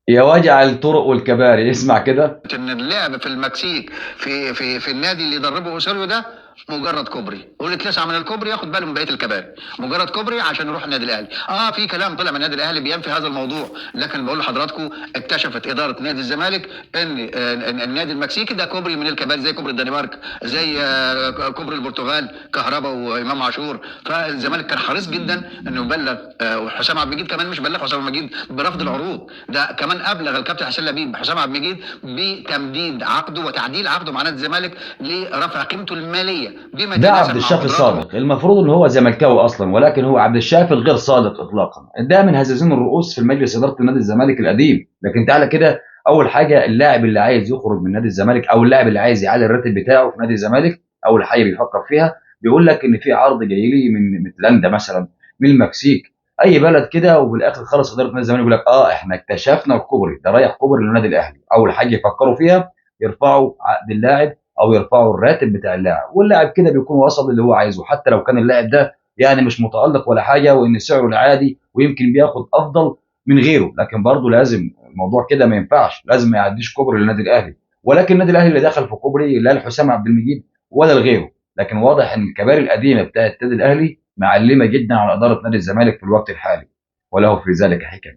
يا وجع الطرق والكباري. اسمع كده. ان اللعب في المكسيك في النادي اللي دربه اوسوريو ده مجرد كوبري، واللي اتلسع من الكوبري ياخد باله من بقية الكباري، مجرد كوبري عشان يروح النادي الاهلي. في كلام طلع من النادي الاهلي بينفي هذا الموضوع، لكن بقول لحضراتكم اكتشفت ادارة نادي الزمالك ان النادي المكسيكي ده كوبري من الكباري، زي كوبري الدنمارك، زي كوبري البرتغال، كهربا وامام عاشور. فالزمالك كان حريص جدا انه يبلغ، وحسام عبد المجيد كمان مش بلغ حسام عبد المجيد برفض العروض، ده كمان ابلغ الكابتن حسين لبيب حسام عبد المجيد بتمديد عقده وتعديل عقده مع نادي الزمالك لرفع قيمته المالية بما ده يتناسب عبد مع الشافي قدراته. الصادق، المفروض ان هو زملكاوي اصلا، ولكن هو عبد الشافي الغير صادق اطلاقا. ده من هزازين الرؤوس في المجلس ادارة نادي الزمالك القديم. لكن تعالى كده، اول حاجة اللاعب اللي عايز يخرج من نادي الزمالك او اللاعب اللي عايز يعلي الراتب بتاعه في نادي الزمالك، اول حاجة بيفكر فيها بيقول لك ان في عرض جاي لي من ميتلاندا مثلا، من المكسيك، اي بلد كده، وفي الاخر خلص ادارة نادي الزمالك يقول لك احنا اكتشفنا الكوبري ده رايح كوبري للنادي الاهلي. اول حاجة يفكروا فيها يرفعوا عقد اللاعب او يرفعوا الراتب بتاع اللاعب، واللاعب كده بيكون وصل للي هو عايزه، حتى لو كان اللاعب ده يعني مش متالق ولا حاجة، وان سعره العادي ويمكن بياخد افضل من غيره، لكن برضه لازم الموضوع كده ما ينفعش، لازم ما يعديش كوبري للنادي الاهلي. ولكن النادي الاهلي اللي دخل في كوبري لا لحسام عبد المجيد ولا لغيره. لكن واضح ان الكباري القديمة بتاعت النادي الاهلي معلمه جدا على ادارة نادي الزمالك في الوقت الحالي، وله في ذلك حكم.